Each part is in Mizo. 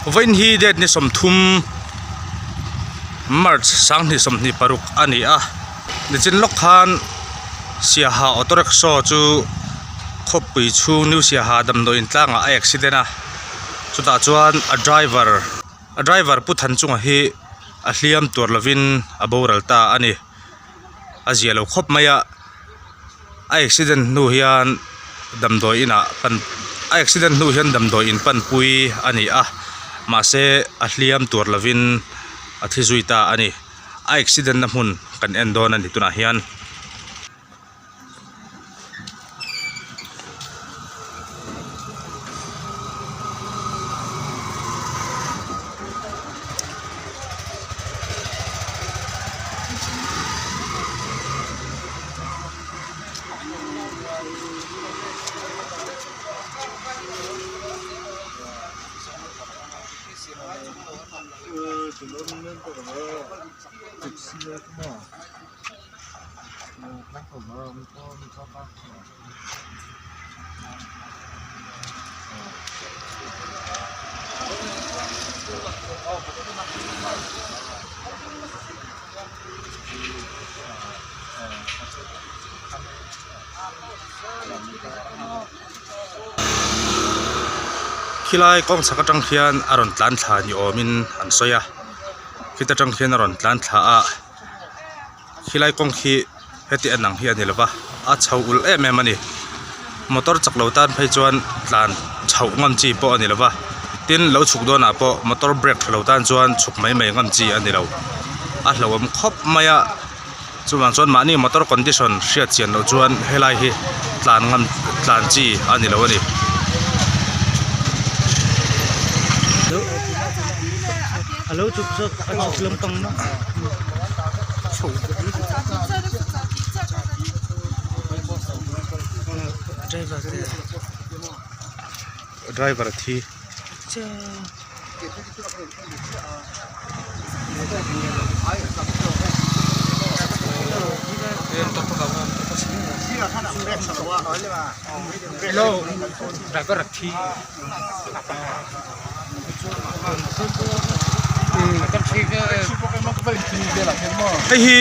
Vawiin hi date ni 30 March 2026 a ni a, nichin lawk khan Siaha auto rickshaw chu khawpui chhung New Siaha damdawiin tlangah a accident a, chutah chuan a driver a driver Pu Thanchunga hi a hliam tuar lovin a boral ta a ni. a zia lo khawp mai a a accident hnu hian damdawi inah pan a accident hnu hian damdawi in panpui a ni a mahse a hliam tur lovin a thi zui ta a ni a accident na hmun kan en dawn a ni tunah hian. Khilai kawng chhak atang khian a rawn tlan thla ni awmin an sawi a khita tang khian a rawn tlan thla a. Khilai kawng khi heti en ang hi a ni lo va a chho ulh em em a ni motor chak lo tan phei chuan tlan chhoh ngam chi pawh a ni lo va tin lo chhuk dawnah pawh motor brake tha lo tan chuan chhuk mai mai ngam chi a ni lo a hlauhawm khawp mai a chuvang chuan mahni motor condition hriat chian loh chuan helai hi tlan ngam tlan chi a ni lo a ni. Driver a thi. Hei hi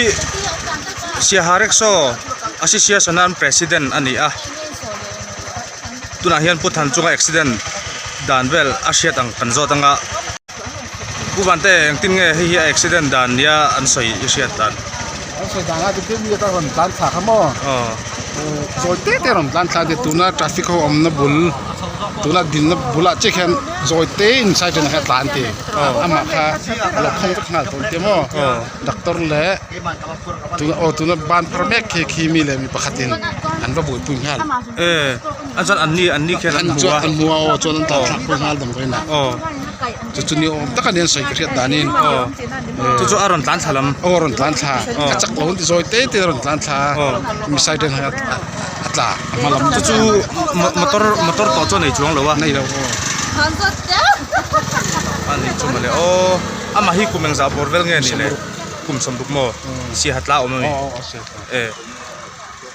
Siaha Rickshaw Association an president a ni a tunah hian Pu Thanchunga accident dan vel a hriat ang kan zawt anga Pu Vante engtin nge hei hi a accident dan nia an sawi i hriat dan. An sawi dan a tikir mi ata rawn tlan thla kha maw zawi te te rawn tlan thla a nia tuna traffic ho awmna bul tuna dinna bulah chiah khian zawi te in side atang hian a tlan ti amah kha a lo khawng vek nghal tawh ang tia maw doctor leh tuna aw tuna ban phar mek khi khi mi leh mi pakhatin an va buaipui nghal. A chuan an ni an ni khian an hmu a. An hmu a aw chuan an tlan thlak pawh nghal dang vawiin ah. Aw. Chu chu ni awm tak a ni an sawi ka hriat danin. Aw. Chu chu a rawn tlan thla lam. Aw a rawn tlan thla. A chak lo an ti zawi te te a rawn tlan thla a. Aw. Mi side en a a tla a hma lam. Chu chu motor motor tawh chu a nei chuang lo a. Nei lo aw. A nih chu mawle aw. Amah hi kum engzah bawr vel nge ni le? Kum 60 maw? Siaha tla awm a mi? Aw aw siaha tla. E.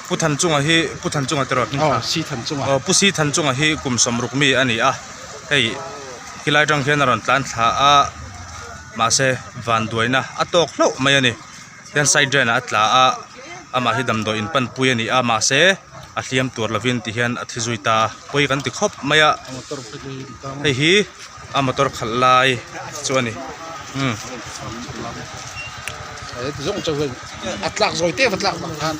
Pu Thanchunga hi Pu Thanchunga te rawh hming kha. Aw Si Thanchunga. Aw Pu Si Thanchunga hi kum 60 mi a ni a hei khilai atang khian a rawn tlan thla a mahse van duaina a tawk hlauh mai a ni hian side drain ah a tla a amah hi damdawi in pan pui a ni a mahse a hliam tur lovin ti hian a thi zui ta a pawi kan ti khawp mai a hei hi a motor khalh lai chu a ni umm. A tlak zawi te va tlak vang khan.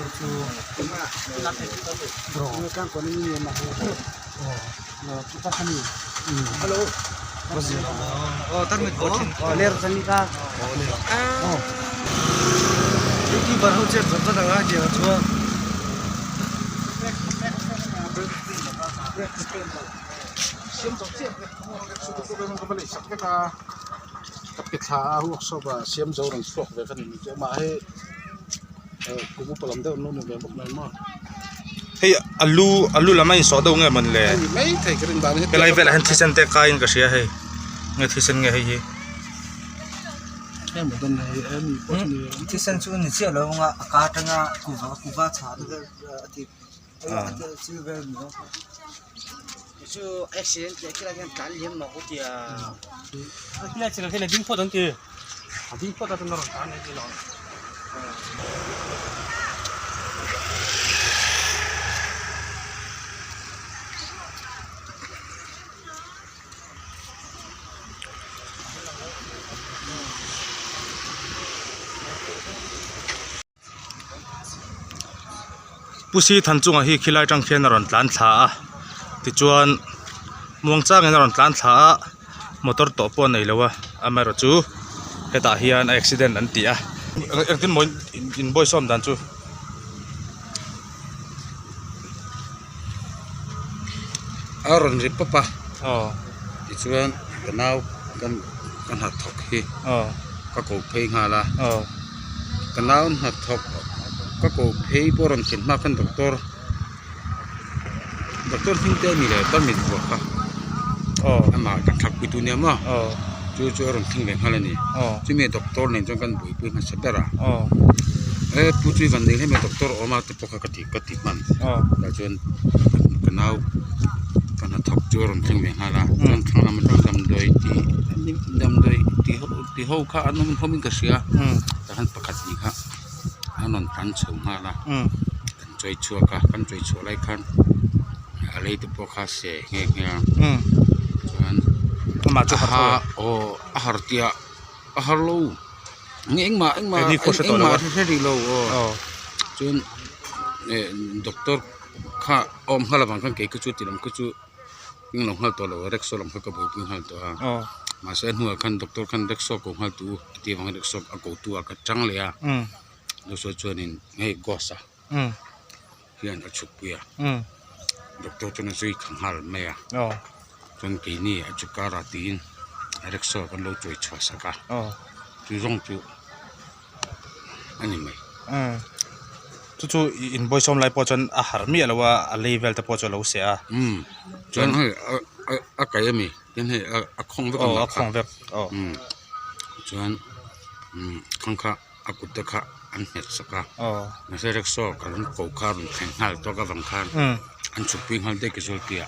Ka pe thla a workshop ah siam zo rawn chhuak ve ka ni chu amah hi kum upa lam deuh an lo ni ve bawk mai maw. Hei alu alu lam a insawh deuh nge mawn le. Hei mai thei ka rin dan hi. Helai velah hian thisen te kaiin ka hria hei nge thisen nge hei hi. Hei maw dawn hei he mi pawh chu ni. Thisen chu ni chiah lo anga a ka atanga kuva kuva chhah te vel a ti. Pu si than chungah hi khilai tang khian a rawn tlan thla a tichuan muang changin a rawn tlan thla a motor tawh pawh a nei lo a amaherawh chu hetah hian a accident an ti a engtin maw in bawihsawm dan chu. A rawn ri pawp a tichuan ka nau ka hnathawk hi ka ko phei nghal a ka nau hnathawk ka ko phei pawh a rawn thlen hma khan doctor doctor hming te a ni leh tarmit vuah kha amah kan thlak pui tu nia maw chu chu a rawn thleng ve nghal a ni chumi doctor nen chuan kan buaipui hmasa ber a he pu chu i van nei hle mai doctor a awm a te pawh kha ka ti ka ti hman tah chuan ka nau ka hnathawk chu a rawn thleng ve nghal a chuan thlang lam atang damdawi tih damdawi tih ho tih ho kha an awm hlawm in ka hria tah khan pakhat ni kha an rawn tlan chho nghal a kan chawi chhuak a kan chawi chhuah lai khan a lei te pawh kha seh nghe nghe a chuan a aw a har tih ah a har lo engmah engmah engmah hre rih lo aw chuan eh doctor kha a awm nghal avang khan kei kha chu ti lam kha chu eng lo nghal tawh lo rickshaw lam kha ka buaipui nghal tawh a mahse a hnuah khan doctor khan rickshaw ko nghal tu a tih avangin rickshaw a ko tu ah ka tang leh a rickshaw chuanin hei ghost a hian a chhukpui a doctor chuan a zui thla nghal mai a chuan keini a chu kar ah tiin rickshaw kan lo chawi chhuah sak a chu zawng chu a ni mai. Chu chu in bawihsawm lai pawh chuan a harh miah lo a a lei vel te pawh chu a lo seh a. Chuan hei a kaih a mi tin hei a khawng vek a a khawng vek aw chuan khang kha. A kut te kha an nghet sak a mahse rickshaw kan ko kha a rawn thleng nghal tawk avang khan an chhukpui nghal daih ka zual tia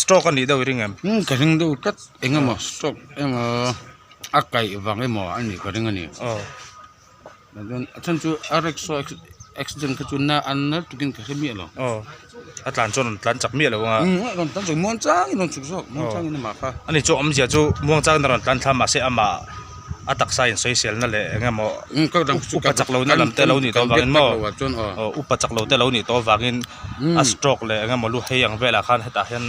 stroke a nih deuh i ring em ka ring deuh tlat eng emaw stroke emaw a kaih vang emaw a nih ka ring a ni a chhan chu a rickshaw accident kha chu na an nal tukin ka hre miah lo a tlan chuan rawn tlan chak miah lo ang a rawn tlan chak muang changin rawn chhuk zawk muang changin amah kha ani chu awmzia chu muang changin a rawn tlan thla mahse amah a taksa in sawiselna leh eng emaw upa chak lohna lam te lo nih tawh avangin maw aw upa chak lo te lo nih tawh avangin a stroke leh eng emaw lu hei ang velah khan hetah hian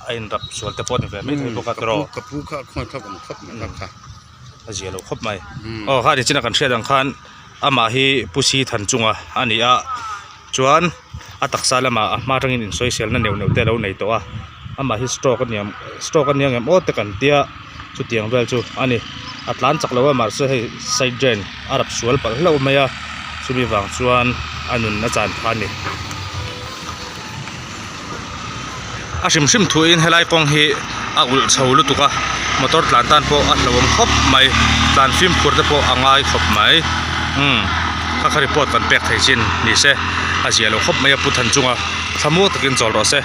a inrap sual te pawh a ni ve maithei bawk a tiraw ka pu kha a khawngaih thlak awm khawp mai kha a zia lo khawp mai aw kha nichina kan hriat ang khan amah hi pu si than chunga a ni a chuan a taksa lamah a hma atangin insawiselna neuh neuh te a lo nei tawh a amah hi stroke a ni ang stroke a nia ngem aw te kan tia chutiang vel chu a ni a tlan chak lo a mahse hei side drain a rap sual palh hlauh mai a chumi vang chuan a nun a chan kha a ni. A hrim hrim thuin helai kawng hi a ulh chho lutuk a motor tlan tan pawh a hlauhawm khawp mai tlan fimkhur te pawh a ngai khawp mai umm kha kha report kan pek thei chin ni se a zia lo khawp mai a pu than chunga thlamuang takin chawl rawh se.